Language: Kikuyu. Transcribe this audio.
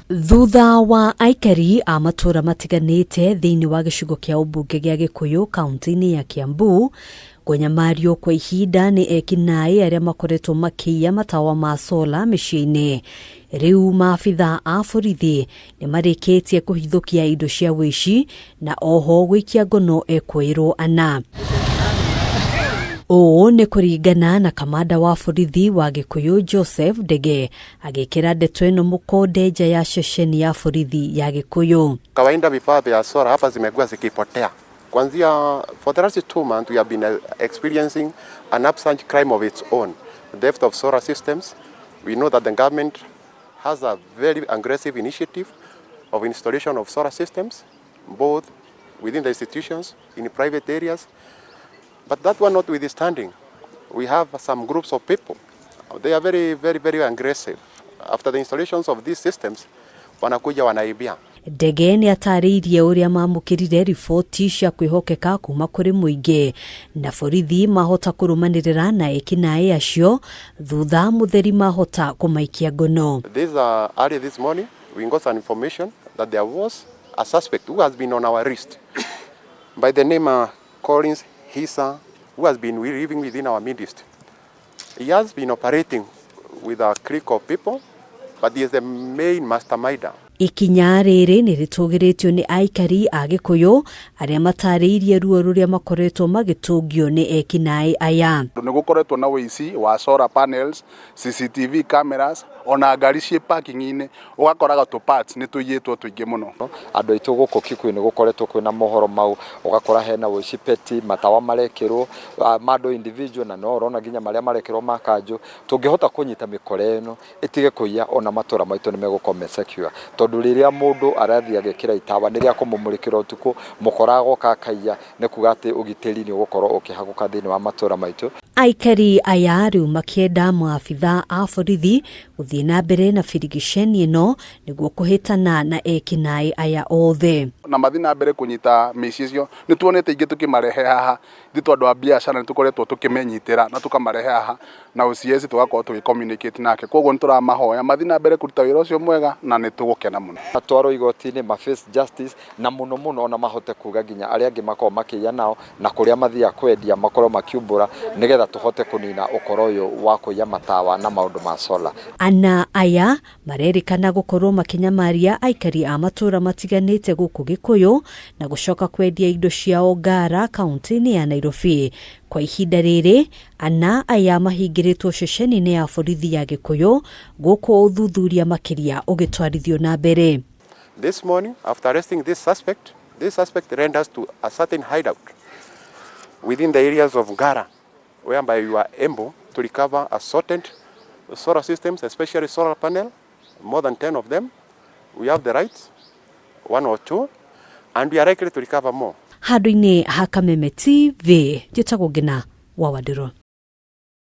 Thutha wa aikari a matũra matiganĩte thĩinĩ wa gĩcigo kĩa ũmbunge gĩa Gĩkũyũ kaunti-inĩ ya Kiambu kũnyamario kwa ihinda nĩ ekinaĩ arĩa makoretwo makĩiya matawa ma sola mĩciĩ-inĩ, rĩu maabitha a borithi nĩ marĩkĩtie kũhithũkia indo cia wĩici na oho gũikia ngono ekũĩrwo ana. Ũũ nĩ kũringana na kamanda wa borithi wa Gĩkũyũ Joseph Ndege agĩkĩra ndeto ĩno mũkonde nja ya ceceni ya borithi ya Gĩkũyũ. Kawaida vifaa vya solar hapa zimekuwa zikipotea. Kuanzia for the last 2 months we have been experiencing an upsurge crime of its own, theft of solar systems. We know that the government has a very aggressive initiative of installation of solar systems, both within the institutions, in private areas. But that one notwithstanding, we have some groups of people. They are very, very, very aggressive. After the installations of these systems, wanakuja wanaibia. Ndege nĩ atarĩirie ũrĩa mamũkĩrire riboti cia kwĩhokeka kuma kũrĩ mũingĩ na borithi mahota kũrũmanĩrĩra na ekinaĩ acio thutha mũtheri mahota kũmaikia ngono. This early this morning, we got some information that there was a suspect who has been on our list by the name Collins Hisa, who has been living within our midst. He has been operating with a clique of people, but he is the main masterminder. Ikinya rĩrĩ nĩ rĩtũgĩrĩtio nĩ aikari a Gĩkũyũ arĩa matarĩirie ruo rũrĩa makoretwo magĩtũngio nĩ ekinaĩ aya. Nĩ gũkoretwo na ũici wa solar panels, CCTV cameras, ona ngari ciĩ parking-inĩ ũgakoraga tũ parts nĩ tũiyĩtwo tũingĩ mũno. Andũ aitũ gũkũ Kikuyu nĩ gũkoretwo kwĩna mohoro mau, ũgakora hena ũici peti matawa marekĩrwo ma andũ individual, na no ũrona nginya marĩa marekĩrwo ma kanjũ. Tũngĩhota kũnyita mĩkora ĩno ĩtige kũiya, ona matũra maitũ nĩ megũkorwo me secure, tondũ rĩrĩa mũndũ arathiĩ agĩkĩra itawa nĩ rĩa kũmũmũrĩkĩra ũtukũ, mũkora agoka akaiya, nĩ kuga atĩ ũgitĩri nĩ ũgũkorwo ũkĩhagũka thĩinĩ wa matũra maitũ. Aikari aya rĩu makĩenda maabitha a borithi gũthiĩ na mbere na birigiceni ĩno nĩguo kũhĩtana na ekinaĩ aya othe. Na mathiĩ na mbere kũnyita mĩici icio. Nĩ tuonete ingĩ tũkĩmarehe haha. Ithuĩ tondũ a biacara nĩ tũkoretwo tũkĩmenyitĩra na tũkamarehe haha na OCS tũgakorwo tũgĩ communicate nake. Koguo nĩ tũramahoya mathiĩ na mbere kũruta wĩra ũcio mwega na nĩ tũgũkena mũno. Matwarwo igoti-inĩ ma face justice, na mũno mũno ona mahote kuga nginya arĩa angĩ makoragwo makĩiya nao na kũrĩa mathiaga kwendia, makorwo makiumbũra nĩgetha tũhote kũnina ũkora ũyũ wa kũiya matawa na maũndũ ma solar. Ana aya marerĩkana gũkorwo makĩnyamaria aikari a matũra matiganĩte gũkũ Gĩkũyũ na gũcoka kwendia indo ciao Ngara, kaunti-inĩ ya Nairobi. Kwa ihinda rĩrĩ ana aya mahingĩrĩtwo ceceni-inĩ ya borithi ya Gĩkũyũ gũkũ ũthuthuria makĩria ũgĩtwarithio na mbere. This morning, after arresting this suspect led us to a certain hideout within the areas of Ngara, whereby we were able to recover assorted solar systems, especially solar panel, more than 10 of them. We have the rights, one or two, and we are likely to recover more. Handũ-inĩ ha Kameme TV, njĩtagwo Ngina wa Wandirũ.